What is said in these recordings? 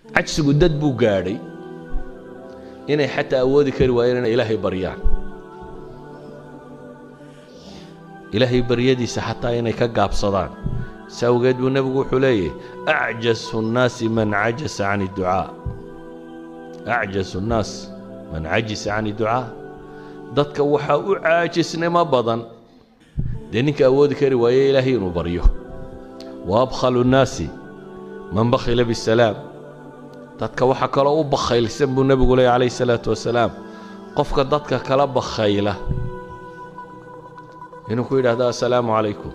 Cajsigu dad buu gaadhay inay xataa awoodi kari waayeen inay Ilaahay baryaan, Ilaahay baryadiisa xataa inay ka gaabsadaan. Si awgeed buu nebigu wuxuu leeyahy: acjasu nnaasi man cajasa can idducaa, acjasu nnaas man cajisa can idducaa. Dadka waxaa u caajisnimo badan dee ninka awoodi kari waaye Ilaahay inuu baryo. Wa abkhalu nnaasi man bakhila bisalaam. Dadka waxaa kaloo u bakhaylsan buu nebigu leeyay calayhi salaatu wasalaam qofka dadka kala bakhayla inuu ku yidhaahdo assalaamu calaykum.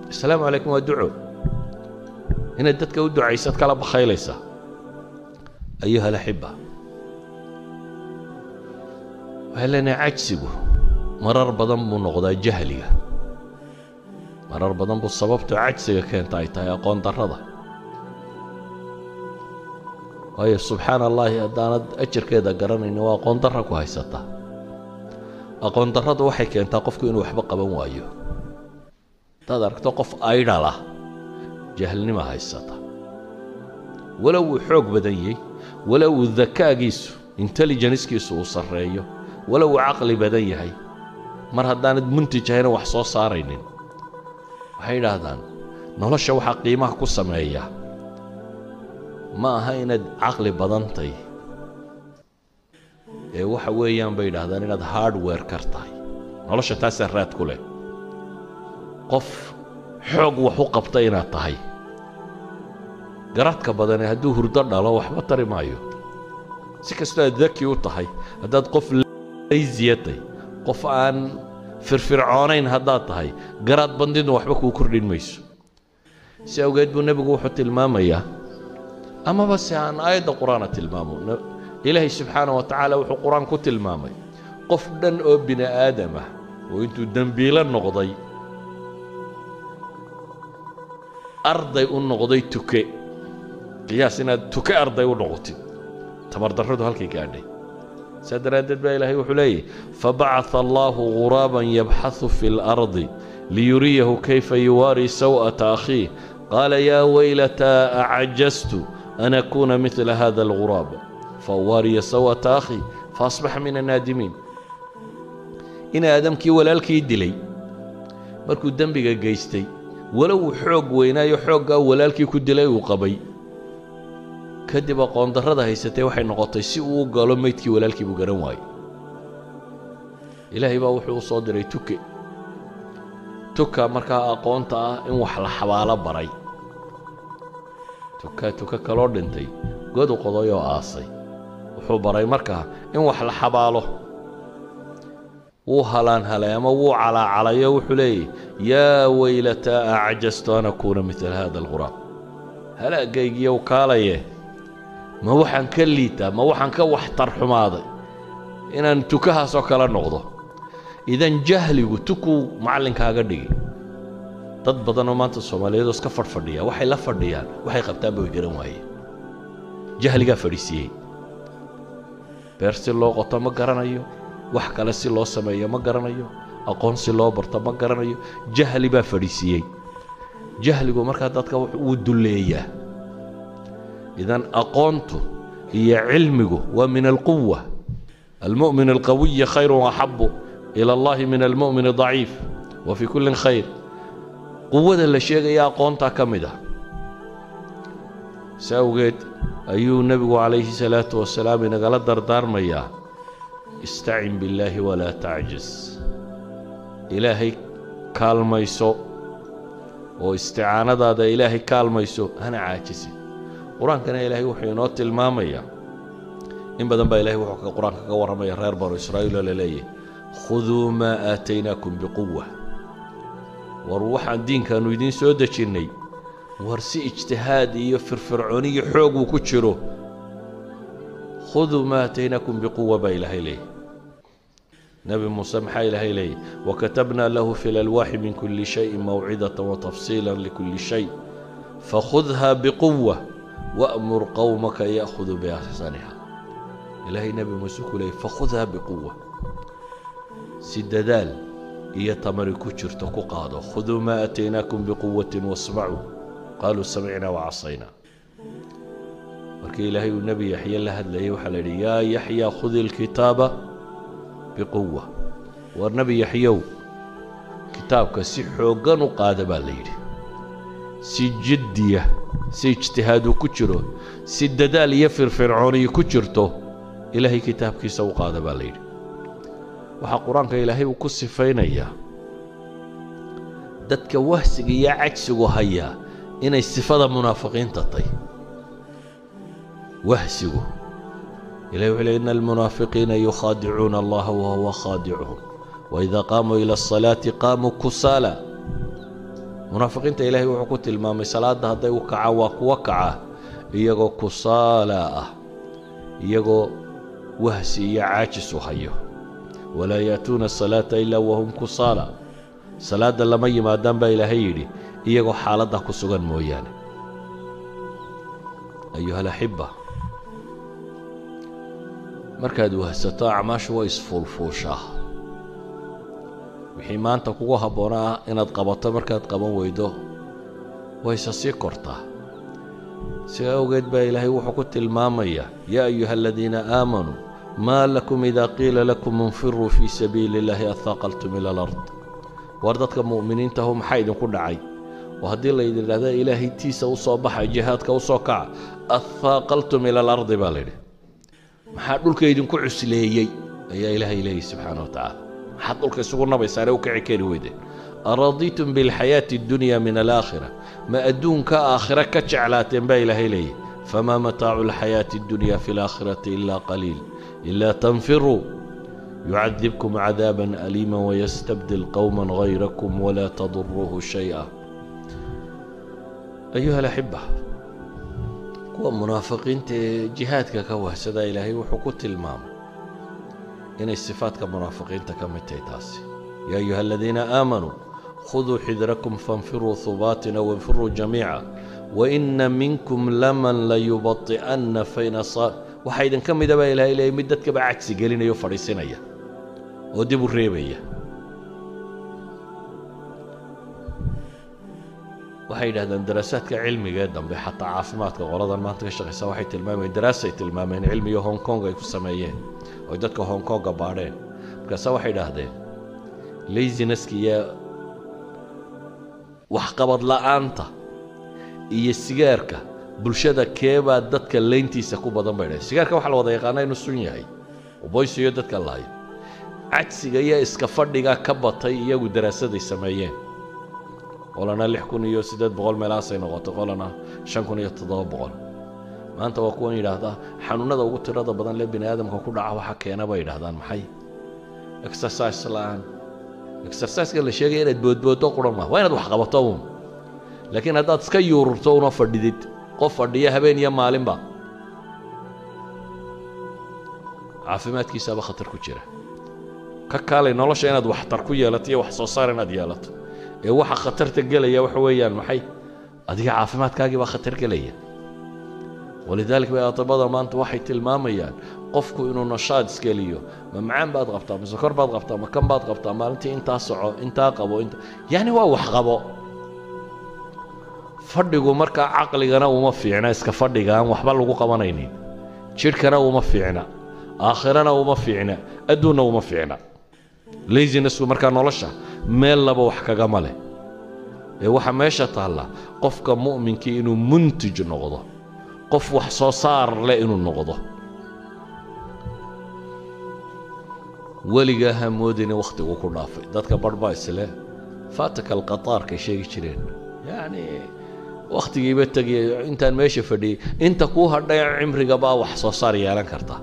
Assalaamu calaykum waa duco, inaad dadka u ducaysad kala bakhaylaysaa. Ayuha alaxiba, waxay leenahay cajsigu marar badan buu noqdaa jahliga, marar badan buu sababtu cajsiga keenta ay tahay aqoon darrada. Waayo, subxaana allaahi, haddaanad ajarkeeda garanaynin waa aqoon darra ku haysataa. Aqoon darradu waxay keentaa qofku inuu waxba qaban waayo. Haddaad aragto qof aydhal ah, jahlnima haysata, walow uu xoog badan yahy, walow uu dakaagiisu, intelligencekiisu uu sarreeyo, walow uu caqli badan yahay, mar haddaanad muntij ahayna wax soo saaraynin. Waxay yidhaahdaan nolosha waxaa qiimaha ku sameeya ma aha inaad caqli badantay ee waxa weeyaan, bay yidhahdaan, inaad hardware kar tahay. Nolosha taasaa raad ku leh, qof xoog wax u qabta inaad tahay. Garadka badane hadduu hurdo dhalo waxba tari maayo. Si kastoo aad daki u tahay, haddaad qof lazy atay, qof aan firfircoonayn haddaad tahay, garaad bandidnu waxba kuu kordhin mayso. Si awgeed buu nebigu wuxuu tilmaamayaa, amaba se aan aayadda qur-aana tilmaamo, Ilaahay subxaana wa tacaala wuxuu qur-aan ku tilmaamay qof dhan oo bini aadam ah oo intuu dembiilo noqday arday u noqday tuke. Qiyaas inaad tuke arday u noqotid, tamardarradu halkay gaadhay. Saa daraaddeed baa Ilaahay wuxuu leeyahy: fabacatha Allahu ghuraaban yabxathu fi اlardi liyuriyahu kayfa yuwaari saw'ata akhiih, qaala yaa weylataa acajastu an akuuna midla hada alguraab fauwaariya saw'ata akhi faasbaxa min annaadimiin. In aadamkii walaalkii dilay markuu dembiga geystay, walow uu xoog weynaayo, xooggaa walaalkii ku dilay uu qabay, kadib aqoon darrada haysatay waxay noqotay si uu u galo meydkii walaalkii buu garan waayey. Ilaahay baa wuxuu u soo diray tuke, tuka markaa aqoonta ah in wax la xabaalo baray. Tuka tuka kaloo dhintay godu qoday oo aasay, wuxuu baray markaa in wax la xabaalo. Wuu halaanhalay ama wuu calaacalayo, wuxuu leeyahy: yaa weylataa acajastu an akuuna midla hada alguraab. Halaagaygiiyow kaalaye, ma waxaan ka liitaa, ma waxaan ka waxtar xumaaday inaan tukahaasoo kala noqdo? Idan jahligu tukuu macallinkaaga dhigi. Dad badanoo maanta Soomaaliyeed oo iska fadhfadhiya, waxay la fadhiyaan, waxay qabtaanba way garan waayeen. Jahligaa fadhiisiiyey. Beer si loo qoto ma garanayo, wax kale si loo sameeyo ma garanayo, aqoon si loo barto ma garanayo. Jahli baa fadhiisiiyey. Jahligu markaa dadka wuu dulleeyaa. Idan aqoontu iyo cilmigu waa min alquwa. almu'min alqawiyi khayru axabu ila allahi min almu'min adaciif, wa fii kullin khayr. Quwada la sheegaya aqoontaa ka mid ah. Si awgeed ayuu nebigu calayhi salaatu wasalaam inagala dardaarmayaa: istacin billaahi walaa tacjaz. Ilaahay kaalmayso oo isticaanadaada Ilaahay kaalmayso, hana caajisin. Qur-aankana Ilaahay wuxuu inoo tilmaamayaa in badan baa Ilahay wuxuu qur-aanka kaga warramaya reer Banu Israa'iil oo la leeyahy: khuduu maa aataynaakum biquwa. War waxaan diinkaanu idiin soo dejinnay, war si ijtihaad iyo firfircooniyo xoog uu ku jiro, khuduu maa aataynaakum biquwa baa Ilaahay leeyahy. Nebi Muuse maxaa Ilaahay leeyahy? wakatabnaa lahu fi lalwaaxi min kuli shayin mawcidata watafsiila likuli shay, fakhudha biquwa wa'mur qowmaka ya'khuduu biaxsaniha. Ilaahay nebi Muuse ku leeyay: fakhudha biquwa, si dadaal iyo tamari ku jirto ku qaado. khuduu maa aataynaakum biquwatin wasmacuu, qaaluu samicnaa wacasaynaa. Markii Ilaahay uu Nebi Yaxye la hadlayay, waxaa la yidhi: "Yaa Yaxya, khudi alkitaaba biquwa." War Nebi Yaxyow, kitaabka si xooggan u qaada baa la yidhi, si jiddiya, si ijtihaadu ku jiro, si dadaal iyo firfircooniyi ku jirto Ilaahay kitaabkiisa u qaada baa la yidhi. Waxaa Qur-aanka Ilaahay uu ku sifaynayaa dadka wahsiga iyo cajsigu hayaa inay sifada munaafiqiinta tay wahsigu. Ilahi wuxuu ley: "Ina almunaafiqiina yukhaadicuuna Allaha wahuwa khaadicuhum waidaa qaamuu ila asalaati qaamuu kusaala." Munaafiqiinta Ilaahay wuxuu ku tilmaamay salaadda hadday u kacaan waa kuwo kaca iyagoo kusaala ah, iyagoo wahsi iyo caajis u hayo. "Walaa yaatuuna asalaata ilaa wahum kusaala." Salaadda lama yimaadaan baa Ilaahay yidhi iyagoo xaaladdaa ku sugan mooyaane. Ayuha alaxiba, markaad wahsato acmaashu way isfuulfuushaa. Wixii maanta kugu habboonaa inaad qabato markaad qaban weydo, wayse sii kortaa. Sidaa awgeed baa Ilaahay wuxuu ku tilmaamayaa: "Yaa ayuha aladiina aamanuu, maa lakum idaa qiila lakum infiruu fii sabiili illaahi ahaaqaltum ila alard." War dadka mu'miniintahu, maxaa idinku dhacay oo haddii laydin idhahda Ilaahay tiisa u soo baxa, jihaadka u soo kaca, ahaaqaltum ila alardi baa layidhi? Maxaa dhulka idinku cusleeyey ayaa Ilaahay leeyahy subxaana wa tacaala. Maxaad dhulka isugu nabaysaane u kici kari weydeen? "Aradiitum bilxayaati addunya min alaakhira?" Ma adduunka aakhira ka jeclaateen baa Ilaahay leeyahy. "Famaa mataacu alxayaati addunya fi alaakhirati ilaa qaliil. Ilaa tanfiruu yucadibkum cadaaban aliima wayastabdil qowma gayrakum walaa taduruuhu shay'a." Ayuha alaxiba, kuwa munaafiqiinta ee jihaadka ka wahsadaa, Ilaahay wuxuu ku tilmaamay inay sifaadka munaafiqiinta ka mid tahay taasi. "Yaa ayuha aladiina aamanuu, khuduu xidrakum fainfiruu hubaatin aw infiruu jamiica, waina minkum laman layubati'anna fain asaa." Waxaa idinka mida baa Ilahay leeyay mid dadkaba cajsi gelinaya o fadhiisinaya oo dib u reebaya. Waxay yidhahdeen daraasaadka cilmiga ee dambe, xataa caafimaadka qoladan maanta ka shaqaysa waxay tilmaamayeen, daraasay tilmaameen cilmiga Hong Kong ay ku sameeyeen oy dadka Hong Konga baadheen. Markaasa waxay idhaahdeen laziness-ka iyo waxqabad la'aanta iyo sigaarka bulshada keebaa dadka leyntiisa ku badan bay dhaheen. Sigaarka waxaa la wada yaqaana inuu sun yahay oo boysiyo dadka laayo. Cajsiga iyo iska fadhiga ka batay iyagu daraasaday sameeyeen, qolana 6800 meelahaasay noqotay, qolana 5700. Maanta waa kuwan yidhaahdaa xanuunada ugu tirada badan lee bini aadamka ku dhaca waxa keena bay yidhahdaan maxay? Exercise la'aan. Exercise-ka la sheegaya inaad boodbooddo qura ma waa inaad wax qabato uun, laakiin haddaad iska yuururto una fadhidid, qof fadhiya habeen iyo maalinba caafimaadkiisaaba khatar ku jira. Ka kaalay nolosha inaad waxtar ku yeelato iyo wax soo saar inaad yeelato, ee waxa khatarta gelaya waxa weeyaan maxay? Adiga caafimaadkaagii baa khatar gelaya. Walidaalika bay atibada maanta waxay tilmaamayaan qofku inuu nashaad iskeliyo. Ma macaan baad qabtaa, ma sokor baad qabtaa, ma kan baad qabtaa, maalintii intaa soco, intaa qabo, inta yacni waa wax qabo. Fadhigu markaa caqligana uma fiicna, iska fadhiga aan waxba lagu qabanaynin jidhkana uma fiicna, aakhirana uma fiicna, adduunna uma fiicna. Laziness-ku markaa nolosha meel laba wax kagama leh. Ee waxaa meesha taalla qofka mu'minkii inuu muntij noqdo, qof wax soo saar leh inuu noqdo. Weligaa ha moodina wakhtigu ku dhaafay. Dadka barh baa isle faataka alqataarkay sheegi jireen, yacni wakhtigiiba tegiyay intaan meesha fadhiyey. Inta kuu hadhay cimriga baa wax soo saar yeelan karta.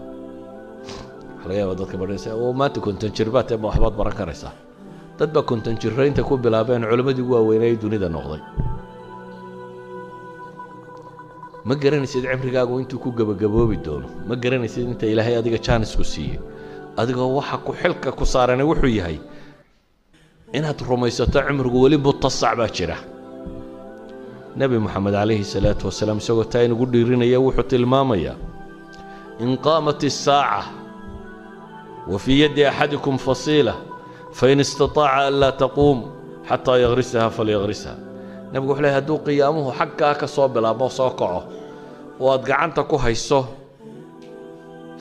Waxaa laga yaaba dadka badhanaysa oo maanta 50 jir baad tee, ma waxbaad baran karaysaa? Dad baa 50 jirro inta ku bilaabeen culimmadii ugu waaweynay dunida noqday. Ma garanaysid cimrigaagu intuu ku gebagaboobi doono, ma garanaysid inta Ilaahay adiga jaanisku siiyey. Adigoo waxa ku xilka ku saarani wuxuu yahay inaad rumaysato cimrigu weli mutasac baa jira. Nebi Moxamed calayhi salaatu wasalaam isagoo taa inugu dhiirinaya wuxuu tilmaamayaa: "In qaamat isaaca wa fii yaddi axadikum fasiila, fain istataaca an laa taquum xataa yagrisaha falyagrisha." Nebigu wuxuu lehy hadduu qiyaamuhu xaggaa ka soo bilaabmo, soo kaco, Oo aad gacanta ku hayso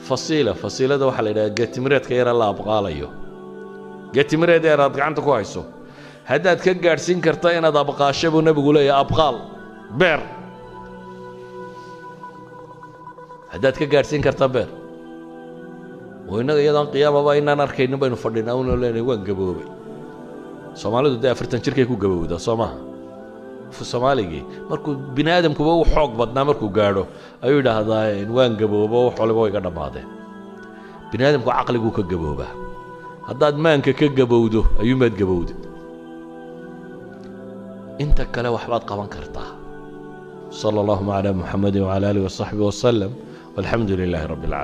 fasiila, fasiilada waxaa la yidhaha geetimireedka yara la abqaalayo, geetimireed yar aad gacanta ku hayso, haddaad ka gaadhsiin karta inaad abqaasho buu nebigu leeyahay, abqaal beer haddaad ka gaadhsiin karta beer. Oo innaga iyadoon qiyaamaba inaan arkaynin baynu fadhinaa una leenahay waan gaboobay. Soomaalidu dee 40 jirkay ku gabowdaa, soo maaha? Soomaaligii markuu bini aadamkuba u xoog badnaa markuu gaadho ayuu yidhaahdaa waan gaboobo, wax waliba way ga dhammaadeen. Bini aadamku caqliguu ka gaboobaa. Haddaad maanka ka gabowdo ayuumaad gabowda, inta kale waxbaad qaban kartaa. Sala allahuma calaa muxamedi wacala aalihi wasaxbihi wasalam, walxamdu lilaahi rabbi alcaalamiin.